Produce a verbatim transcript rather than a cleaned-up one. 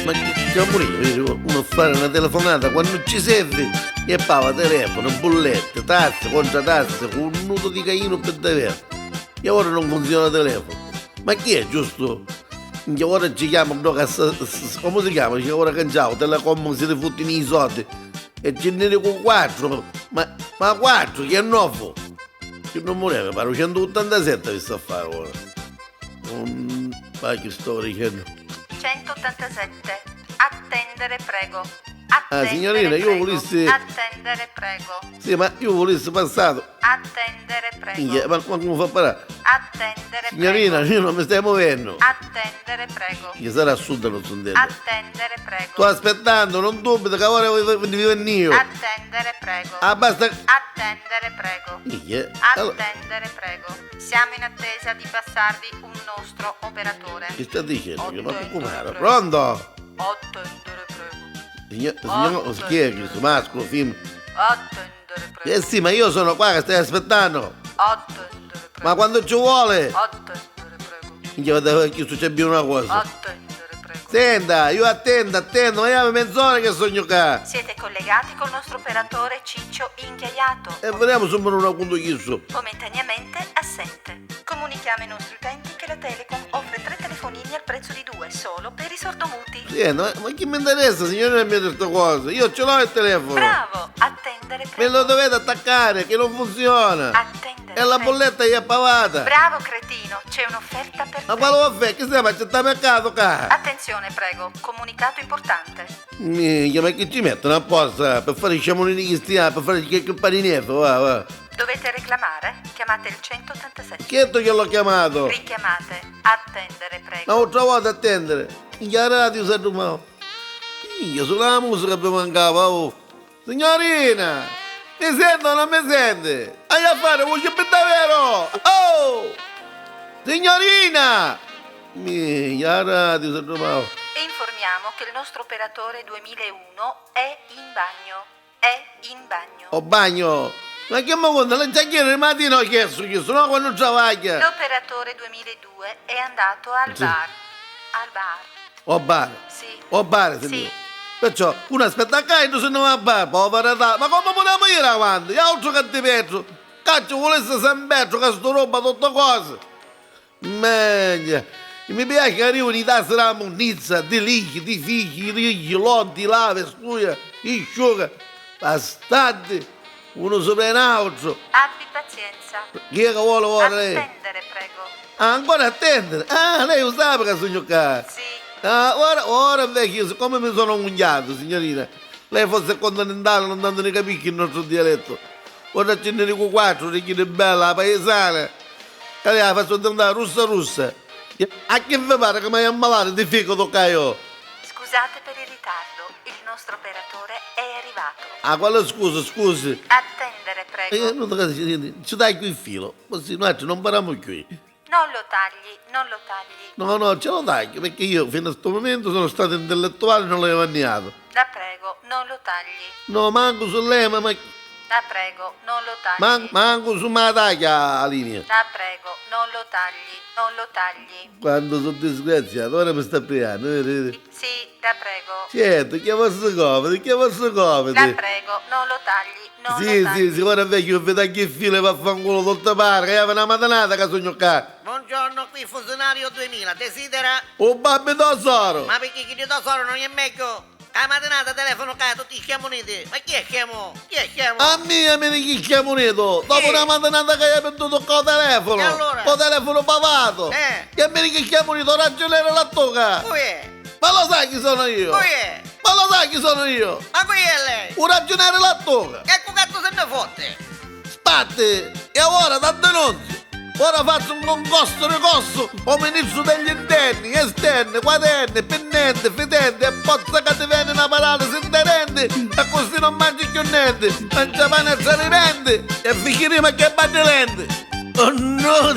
Ma chi, chi amuri, uno a fari na telefonata quannu ci servi e pava telefono, bulletti, tasse, contratasse, cu un nudu di cainu pi daveru. E ora non funziona il telefono. Ma chi è, giusto? Minchia, ora ci chiama, no, ca s-, s-, s-, come si chiama? Dice, ora canciau, Telecom si li futtini i soldi. E ci nni dicu quattro, ma, ma quattro, chi è novu? Chi non voleva, pare centottantasette vi sta a fare ora. Un, ma chi sto dicendo? centottantasette. Attendere, prego. Ah, signorina, io volissi... Attendere, prego. Sì, ma io volissi passato. Attendere, prego. Minchia, ma, ma come fa a parare? Attendere, Signorina, prego. Io non mi stai muovendo. Attendere, prego. Che sarà assurda non sentendo. Attendere, prego. Sto aspettando, non dubito che ora vi, vi, vi venni io. Attendere, prego. Ah, basta. Attendere, prego. Minchia. Allora, Attendere, prego. Siamo in attesa di passarvi un nostro operatore. Che sta dicendo? Che ma Attendere, come era? Prego. Pronto? Attendere, prego. Signor, signor, chi è questo? Mascolo, femmina? Attendere, prego. Eh sì, ma io sono qua che stai aspettando. Attendere, prego. Ma quando ci vuole? Attendere, prego. Minchia, guarda, chi succede una cosa. Attendere, prego. Senta, io attendo, attendo, ma io mezz'ora che sogno qua. Siete collegati col nostro operatore Ciccio Inghioiato. E vediamo se mi non conto chiuso. Momentaneamente assente. Comunichiamo ai nostri utenti che la Telecom offre tre telefonini al prezzo di due solo per i sordomuti. Sì, no, ma chi mi interessa, signore mia, di sta cosa? Io ce l'ho il telefono. Bravo, attendere, Me prego. Lo dovete attaccare, che non funziona. Attendere, E la prego. Bolletta è pagata. Bravo cretino, c'è un'offerta per Ma te. Quale offerta? Che stiamo accettando a caso qua? Attenzione, prego, comunicato importante. Minchia, ma chi ci mettono apposta per fare i sciamolini cristiani, per fare che, che parinefo, va, va. Dovete reclamare? Chiamate il centottantasette. Chi è che l'ho chiamato? Richiamate. Attendere, Ma prego. Un'altra volta attendere. Minchia, la radio si addumau. Minchia, solo la musica mi mancava, oh. Signorina, mi sente o non mi sente? Hai a fare voce per davvero? Oh! Signorina! Minchia, la radio si addumau. Informiamo che il nostro operatore duemilauno è in bagno. È in bagno. O bagno? Ma che mi conta? Le giacchiere di mattina ho chiesto, chiesto, no? Quando travaglia. L'operatore duemiladue è andato al Sì. Bar. Al bar. O bar. Sì. O bar, Sì. Signore. Perciò, uno aspetta a casa, se ne va a bar, povera da. Ma come possiamo ire avanti? E altro che di vetro. Caccio, volesse San Petro, che sto roba, tutte cose. Meglio. E mi piace che arrivano i tassi della munnizza, di lighi, di figli, i righi, l'oddi, lave, stuia, i sciuga. Bastardi, uno sopra l'altro. Abbi pazienza. Chi è che vuole ora lei? Attendere, prego. Ah, ancora attendere? Ah, lei lo sa che sono qua. Sì. Ah, ora, ora invece io, siccome mi sono unghjato, signorina, lei forse è continentale, non tanto ne capisce il nostro dialetto. Ora ce ne dico quattro, orecchie bella, la paesana, che lei la faccio andare russa russa. A chi vi pare che mi hai ammalato di fegato qua io? Scusate per il ritardo, il nostro operatore è arrivato. Ah, quale scusa, scusi? Attendere, Eh, prego. non ci taglio il filo, così noi non parliamo più. Non lo tagli, non lo tagli. No, no, ce lo taglio, perché io fino a sto momento sono stato intellettuale e non l'avevo anniato. La prego, non lo tagli. No, manco su lei, ma, ma, La prego, non lo tagli. man- manco su me la taglia la linea. La prego, non lo tagli, non lo tagli. Quanto sono disgraziato, ora mi sta pigliando, vedi, vedi? Sì, la prego. Certo, che vostro comito, che vostro La comito. Prego, non lo tagli, non Sì, lo tagli. Sì, sì, ora vecchio, vi taggio il filo e vaffanculo, tutto pare, che è una mattinata che sogno qua. Buongiorno, qui funzionario duemila, desidera? Un babito soro. Ma perché chi di tua soro non è meglio? Che a mattinata telefono qua tutti schiamuniti. Ma chi è scemo? Chi è scemo? A mia mi dici schiamunito, dopo una mattinata che hai perduto con il telefono, E allora? Con il telefono pavato, Eh. Che mi dici schiamunito, ragioniere Lattoca. Chi è? Ma lo sai chi sono io? Chi è? Ma lo sai chi sono io? Ma chi è lei? Un ragioniere Lattoca. E cu cazzo se ne fotte? Spatti, e ora da denunzio. Ora faccio un concorso ricorso o ministro degli interni, esterni, quaterni, pinnenti, fitenti e pozza che ti veni una paralisi interenti e così non mangi più niente, mangia pane e tradimenti e fichirima che bandilenti. Oh no!